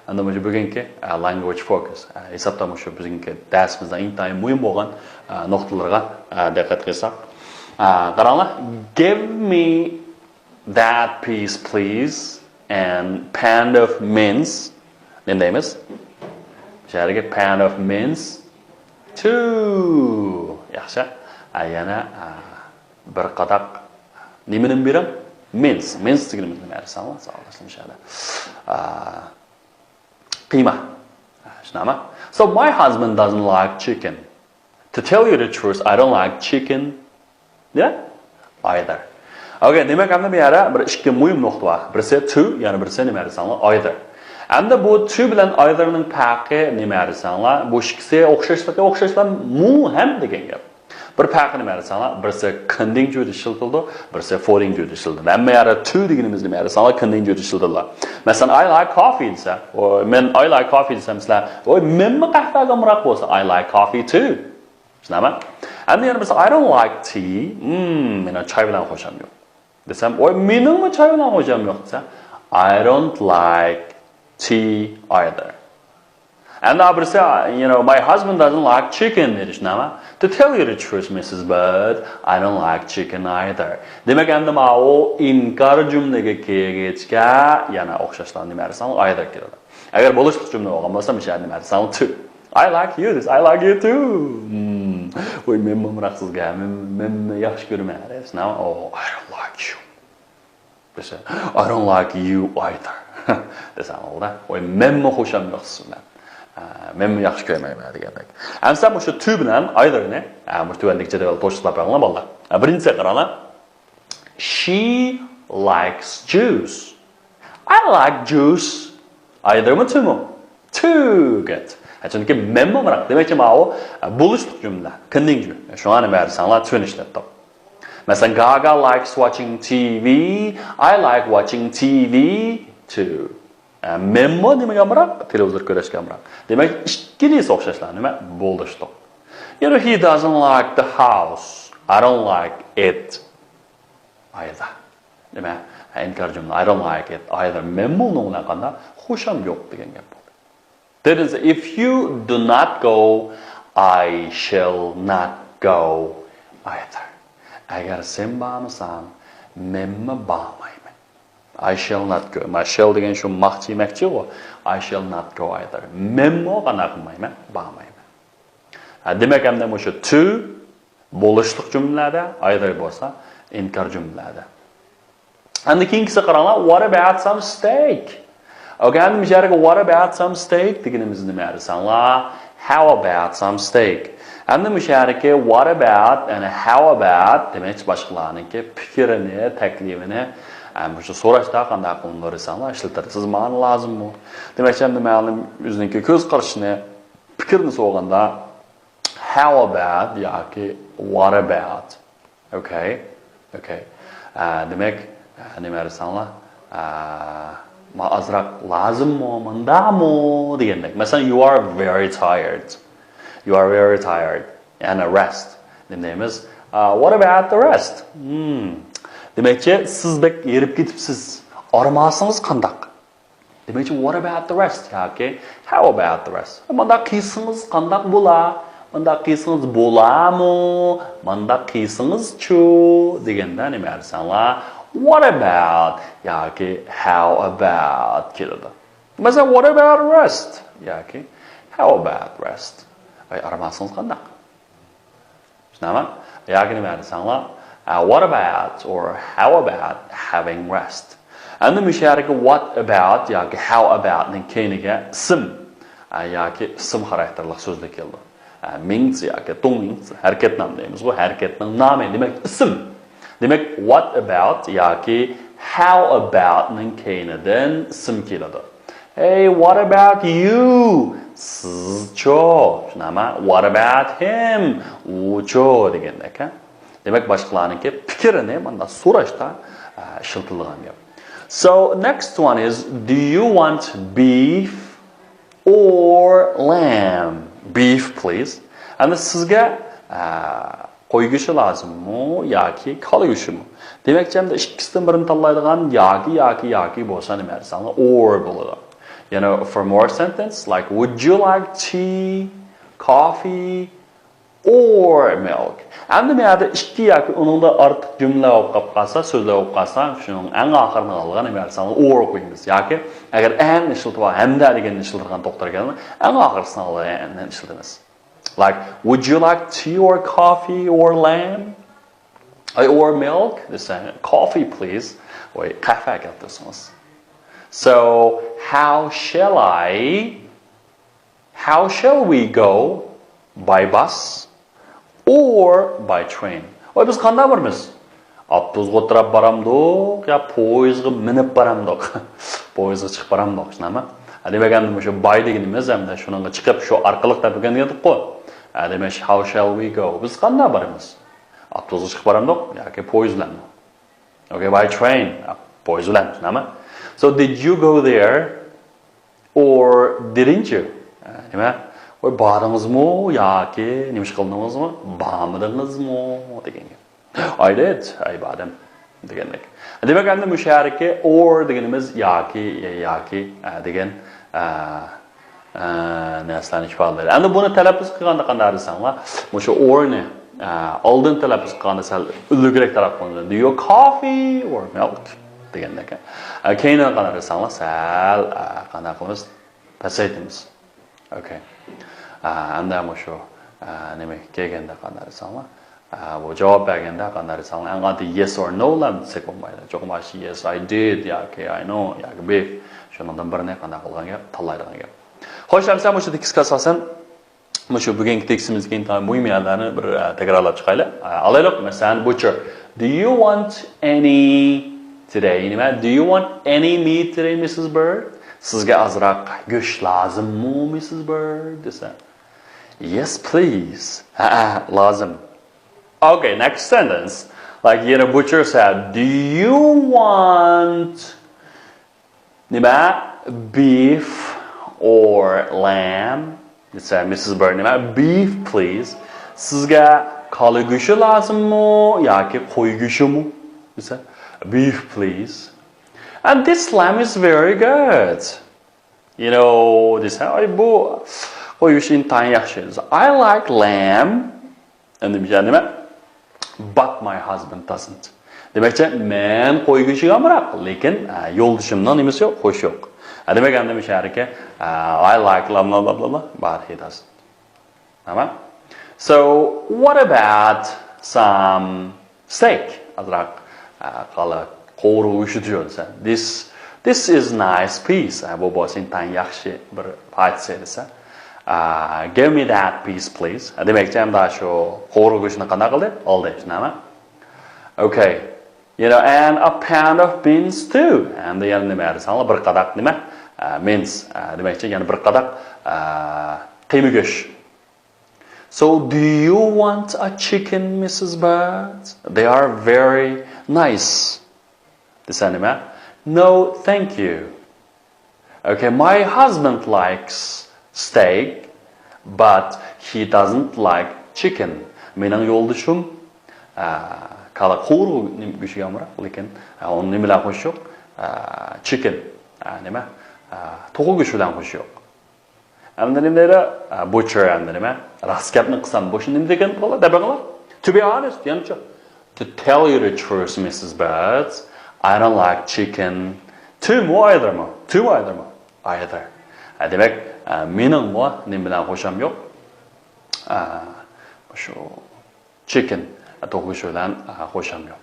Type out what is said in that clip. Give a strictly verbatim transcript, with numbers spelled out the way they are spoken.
ئەمدى مۇشۇ بۈگۈنكى، ئە، language focus، ئە، ھېسابتا مۇشۇ بۈگۈنكى دەرسىمىزنىڭ ئىنتايىن مۇھىم بولغان، ئە، نۇقتىلىرىغا، ئە، دىققەت قىلساق. ئە، قاراڭلار. Give me that piece, please, and pound of mince. نېمە دەيمىز؟ شەھەرگە pound of mince two. ياخشى. ئە، يەنە، ئە، بىر قاداق نېمىنى بېرىڭ؟ Mince. Mince دېگىنىمىز نېمە دېسەڭلار؟ ساۋاقداشلىرىم شەھەردە. ئە، قىيما. شۇنداقمۇ؟ So my husband doesn't like chicken. To tell you the truth, I don't like chicken. Yeah? Either. Okay, دېمەك، ئەمدى بۇ يەردە بىر ئىككى مۇھىم نۇقتا بار. بىرسى to، يەنە بىرسى نېمە دېسەڭلار؟ Either. ئەمدى بۇ to بىلەن either نىڭ پەرقى نېمە دېسەڭلار؟ بۇ ئىككىسى ئوخشاشلىقى ئوخشاشلا مۇ ھەم دېگەن گەپ. بىر پەرقى نېمە دېسەڭلار، بىرسى كۈندىڭ جۈدە ئىشلىتىلىدۇ، بىرسى فورىڭ جۈدە ئىشلىتىلىدۇ. ھەممە يەردە to دېگىنىمىز نېمە دېسەڭلار، كۈندىڭ جۈدە ئىشلىتىلىدۇ. مەسىلەن، I like coffee دېسە، ئو، مەن I like coffee دېسەم، سىلەر، ۋوي، مەنمۇ قەھۋەگە ئامراق بولسا، I like coffee too. شۇنداقمۇ؟ ئەمدى يەنە بىرسى، I don't like tea. مم، مېنىڭ چاي بىلەن خوشام يوق. دېسەم، ۋوي، مېنىڭمۇ چاي بىلەن خوشام يوق دېسە، I don't like tea either. ئەمدى بىرسى، you know, my husband doesn't like chicken دېدى، شۇنداقمۇ؟ To tell you the truth, Missus Bird, I don't like chicken either. دېمەك، ئەمدى ماۋۇ ئىنكار جۈملىگە كەلگەچكە يەنە ئوخشاشلا نېمە دېسەڭ، either كېلىدۇ. ئەگەر بولۇشلۇق جۈملە بولغان بولسا، مۇشۇ يەردە نېمە دېسەڭ، to. I like you دېسە، I like you too. Hmm. ۋوي، مەنمۇ ئامراق سىزگە، مەن، مەنمۇ ياخشى كۆرىمەن. دېسە، نېمە؟ Oh, I don't like you. دېسە، I don't like you either. دېسەڭ بولدى. ۋوي، مەنمۇ خوشام يوق سىز بىلەن. ئە، مەنمۇ ياخشى كۆرمەيمەن دېگەندەك. ئەمسە مۇشۇ to بىلەن either نى، ئە، مۇشۇ تۆۋەندىكى جەدۋەلدە توشۇقلاپ بېرىڭلار، بالىلار. ئە، بىرىنچىسىگە قاراڭلار. She likes juice. I like juice. Either مۇ، to مۇ؟ To، good. ھە، چۈنكى مەنمۇ ئامراق. دېمەكچى، ماۋۇ، ئە، بولۇشلۇق جۈملە. كۈندىڭ جۈملە. شۇڭا نېمە دېسەڭلار، to نى ئىشلەتتۇق. مەسىلەن، Gaga likes watching T V. I like watching T V too. ئە، مەنمۇ نېمىگە ئامراق؟ تېلېۋىزور كۆرۈشكە ئامراق. دېمەك، ئىككىلىسى ئوخشاشلا نېمە؟ بولۇشلۇق. You know, he doesn't like the house. I don't like it either. نېمە؟ ئىنكار جۈملە. I don't like it either. مەنمۇ ئۇنىڭ بىلەن قانداق؟ خوشام يوق دېگەن گەپ بولدى. Didn't say, if you do not go, I shall not go either. ئەگەر سەن بارمىساڭ، مەنمۇ بارمايمەن. I shall not go. ما shall دېگەن شۇ ماقچى يېمەكچىغۇ. I shall not go either. مەنمۇ قانداق قىلمايمەن؟ بارمايمەن. ھە، دېمەك، ئەمدى مۇشۇ to بولۇشلۇق جۈملىلەردە، either بولسا ئىنكار جۈملىلەردە. ئەمدى كېيىنكىسىگە قاراڭلار، what about some steak? Okay، ئەمدى مۇشۇ يەردىكى what about some steak دېگىنىمىز نېمە دېسەڭلار، how about some steak. ئەمدى مۇشۇ يەردىكى what about، يەنى how about دېمەكچى باشقىلارنىڭكى پىكرىنى، تەكلىپىنى، ئە، مۇشۇ سوراشتا قانداق قىلىنىدۇ دېسەڭلار، ئىشلىتىدۇ. سىز ماڭا لازىممۇ؟ دېمەكچى، ئەمدى مەلۇم ئۆزىنىڭكى كۆز قارىشىنى، پىكرىنى سورىغاندا، how about ياكى what about. Okay. Okay. ئە، دېمەك، ئە، نېمە دېسەڭلار، ئە، ما ئازراق لازىممۇ، مۇنداقمۇ دېگەندەك. مەسىلەن، you are very tired. You are very tired. يەنى rest. نېمە دەيمىز؟ ئە، what about the rest? Hmm. دېمەكچى، سىز بەك ھېرىپ كېتىپسىز. ئارام ئالسىڭىز قانداق؟ دېمەكچى، what about the rest ياكى how about the rest؟ مۇنداق قىلسىڭىز قانداق بولا؟ مۇنداق قىلسىڭىز بولامۇ؟ مۇنداق قىلسىڭىزچۇ؟ دېگەندە نېمە دېسەڭلار، what about ياكى how about كېلىدۇ. مەسىلەن، what about rest ياكى how about rest؟ ئاي، ئارام ئالسىڭىز قانداق؟ شۇنداقمۇ؟ ياكى نېمە دېسەڭلار، ئە، what about or how about having rest؟ ئەمدى مۇشۇ يەردىكى what about ياكى how about نىڭ كەينىگە ئىسىم، ئە، ياكى ئىسىم خاراكتېرلىك سۆزلەر كېلىدۇ. ئە، مىڭ ياكى دۇڭ مىڭ، ھەرىكەت نامى دەيمىزغۇ، ھەرىكەتنىڭ نامى، دېمەك، ئىسىم. دېمەك، what about ياكى how about نىڭ كەينىدىن ئىسىم كېلىدۇ. Hey, what about you? سىزچۇ؟ شۇنداقمۇ؟ What about him? ئۇچۇ دېگەندەك، ھە؟ دېمەك، باشقىلارنىڭكى پىكرىنى مانا سوراشتا، ئە، ئىشلىتىلىدىغان گەپ. So, next one is, do you want beef or lamb? Beef, please. ئەمدى سىزگە، ئە، قوي گۆشى لازىممۇ ياكى كالا گۆشىمۇ؟ دېمەكچى، ئەمدى ئىككىسىدىن بىرىنى تاللايدىغان ياكى، ياكى، ياكى بولسا نېمە دېسەڭلار، or بولىدۇ. You know, for more sentence, like, would you like tea, coffee, or milk? ئەمدى مۇ يەردە ئىككى ياكى ئۇنىڭدىن ئارتۇق جۈملە بولۇپ قالىپ قالسا، سۆزلەر بولۇپ قالسا، شۇنىڭ ئەڭ ئاخىرىنى ئالغان نېمە دېسەڭلار، or قويىمىز. ياكى ئەگەر and ئىشلىتىپ، ھەمدە دېگەننى ئىشلىتىدىغان توختار كەلگەن، ئەڭ ئاخىرىسىنى ئالغان and ئىشلىتىمىز. Like, would you like tea or coffee or lamb? Or milk? دېسە، coffee please. ۋاي، قەھۋە ئەكەلتۈرسىڭىز. So, how shall I How shall we go? By bus or by train? ۋاي، بىز قانداق بارىمىز؟ ئاپتوبۇسقا ئولتۇرۇپ بارامدۇق يا پويىزغا مىنىپ بارامدۇق؟ پويىزغا چىقىپ بارامدۇق، شۇنداقمۇ؟ ھە، دېمەك، ئەمدى مۇشۇ by دېگىنىمىز ئەمدى شۇنىڭغا چىقىپ شۇ ئارقىلىق دەپ ئۆگەنگەن ئىدۇققۇ. ھە، دېمەك، how shall we go? بىز قانداق بارىمىز؟ ئاپتوبۇسقا چىقىپ بارامدۇق ياكى پويىز بىلەنمۇ؟ Okay, by train. پويىز بىلەن، شۇنداقمۇ؟ So, did you go there? Or didn't you? نېمە؟ ۋاي، باردىڭىزمۇ ياكى نېمە ئىش قىلدىڭىزمۇ؟ بارمىدىڭىزمۇ؟ دېگەن گەپ. I did. ھەي، باردىم دېگەندەك. دېمەك، ئەمدى مۇشۇ يەردىكى or دېگىنىمىز ياكى، ياكى، ئە، دېگەن، ئە، ئە، نەرسىلەرنى ئىپادىلەيدۇ. ئەمدى بۇنى تەلەپپۇز قىلغاندا قانداق دېسەڭلار، مۇشۇ or نى، ئە، ئالدىن تەلەپپۇز قىلغاندا سەل ئۈلگىرەك تەلەپپۇز قىلىنىدۇ. Do you coffee or milk؟ دېگەندەك. ئە، كەينىدىن قانداق دېسەڭلار، سەل، ئە، قانداق قىلىمىز؟ پەسەيتىمىز. Okay. ئە، ئەمدى مۇشۇ، ئە، نېمە كەلگەندە قانداق دېسەڭلار، ئە، بۇ جاۋاب بەرگەندە قانداق دېسەڭلار، ئەڭ ئاددىي yes or no لارنى دېسەك بولمايدۇ. چوقۇم ئاشۇ yes, I did ياكى I know ياكى بىف. شۇنىڭدىن بىرىنى قانداق قىلغان گەپ؟ تاللايدىغان گەپ. خوش، ئەمسە مۇشۇ تېكىستكە ئاساسەن مۇشۇ بۈگۈنكى تېكىستىمىزدىكى ئىنتايىن مۇھىم يەرلەرنى بىر، ئە، تەكرارلاپ چىقايلى. ئە، ئالايلۇق، مەسىلەن، butcher. Do you want any today? نېمە؟ Do you want any meat today, Missus Bird? سىزگە ئازراق گۆش لازىممۇ، مىسسىس بىرد؟ دېسە. Yes, please. ھەئە، لازىم. Okay, next sentence. Like, you know, butcher said, do you want نېمە؟ Beef or lamb؟ دېسە، مىسسىس بىرد نېمە؟ Beef, please. سىزگە كالا گۆشى لازىممۇ ياكى قوي گۆشىمۇ؟ دېسە، Beef, please. And this lamb is very good. You know, دېسە، ئاي، بۇ قوي گۆشى ئىنتايىن ياخشى. دېسە، I like lamb. ئەمدى بۇ يەردە نېمە؟ But my husband doesn't. دېمەكچى، مەن قوي گۆشىگە ئامراق، لېكىن، ئە، يولدىشىمنىڭ نېمىسى يوق، خۇشى يوق. ئە، دېمەك، ئەمدى مۇشۇ يەردىكى، ئە، I like blah, blah, blah, blah, blah, but he doesn't. تامام. So, what about some steak? ئازراق، ئە، قالا قوۋۇرغا گۆشى دېسە. This, this is nice piece. ئە، بۇ بولسا ئىنتايىن ياخشى بىر پارچە دېسە. ئە، give me that piece, please. ئە، دېمەكچى، ئەمدى شۇ قوۋۇرغا گۆشىنى قانداق قىلدى؟ ئالدى، شۇنداقمۇ؟ Okay. You know, and a pound of beans too. ئەمدى يەنە نېمە دېسەڭلار، بىر قاداق نېمە؟ ئە، mince. ئە، دېمەكچى، يەنە بىر قاداق، ئە، قىيما گۆش. So, do you want a chicken, مىسسىس بىرد? They are very nice. دېسە نېمە؟ No, thank you. Okay, my husband likes steak, but he doesn't like chicken. مېنىڭ يولدىشىم، ئە، كالا قوۋۇرغا نېمە گۆشىگە ئامراق، لېكىن، ئە، ئۇنىڭ نېمە بىلەن خۇشى يوق؟ ئە، chicken. ئە، نېمە؟ ئە، توخۇ گۆشى بىلەن خۇشى يوق. ئەمدى نېمە دەيدۇ؟ ئە، butcher ئەمدى نېمە؟ راست گەپنى قىلسام، بۇ نېمە دېگەن بولار؟ دەپ بېقىڭلار. To be honest، يەنىچۇ. To tell you the truth, مىسسىس بىرد, I don't like chicken. Too مۇ، either مۇ؟ Too مۇ، either مۇ؟ Either. ئە، دېمەك، ئە، مېنىڭمۇ نېمە بىلەن خۇشام يوق؟ ئە، شۇ chicken، توخۇ گۆشى بىلەن، ئە، خۇشام يوق.